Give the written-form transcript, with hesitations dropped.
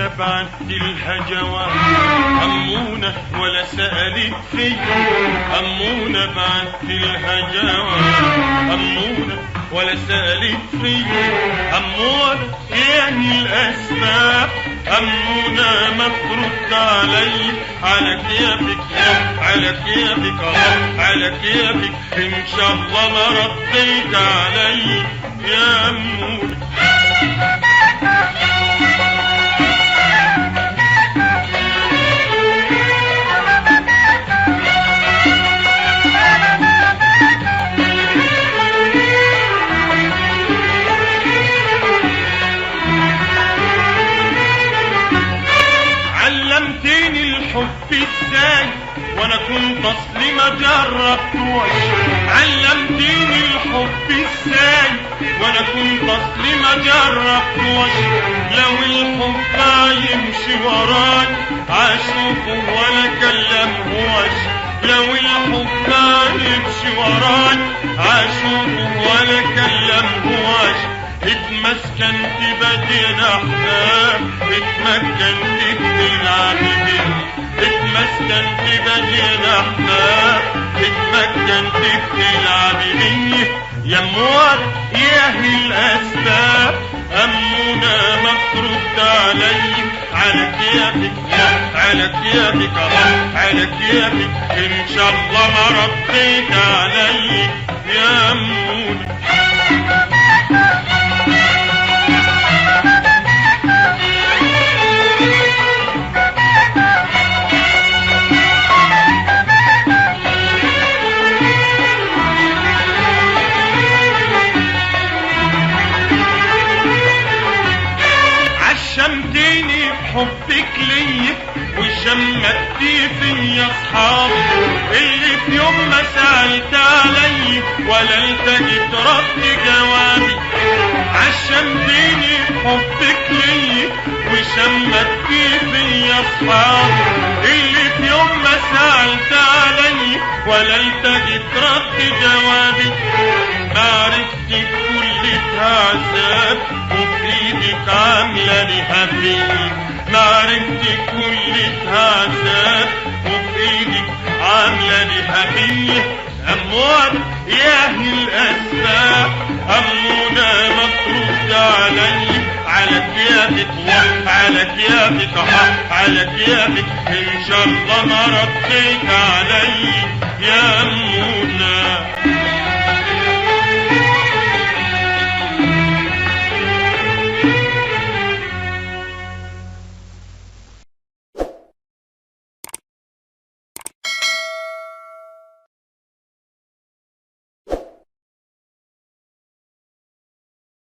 أمونة بعت لها جواب، أمونة ولا سألت في، أمونة بعت لها جواب، أمونة ولا سألت في، أمونة يعني الأسباب، أمونة ما ترد علي، على كيفك على كيفك على كيفك، إن شاء الله ما رديت علي يا أمونة. علمتني الحب ازاي وانا كنت اصلي ما جربتوش، علمتني الحب ازاي وانا كنت اصلي ما جربتوش، لو الحب يمشي وراي اشوفه ولا كلمهوش، لو الحب يمشي وراي اشوفه ولا كلمهوش، اتمسكنت بدينا احباب، اتمكنت بتلعبي، اتمسكنت بدينا احباب، اتمكنت بتلعبي بي يا موار يا اهل الاسباب، امونا ما ترد علي، على كيفك على كيفك على كيفك، ان شاء الله ما رديت علي يا امونا. عشمتني بحبك ليا وشمتي فيا اصحابي، اللي في يوم ما سألت علي ولا التجت رد جوابي، عشمتني بحبك ليا وشمتي فيا اصحابي، اللي في يوم ما سألت علي ولا التجت رد جوابي، معرفتي كلها عذاب وفي ايدك عامله لي هبيب، معرفتي كلها عذاب وفي ايدك عامله لي هبيب، اموال يا اهل الاسباب، امونا ما ترد علي، على كيفك على كيفك على كيفك، ان شاء الله ما رديت علي.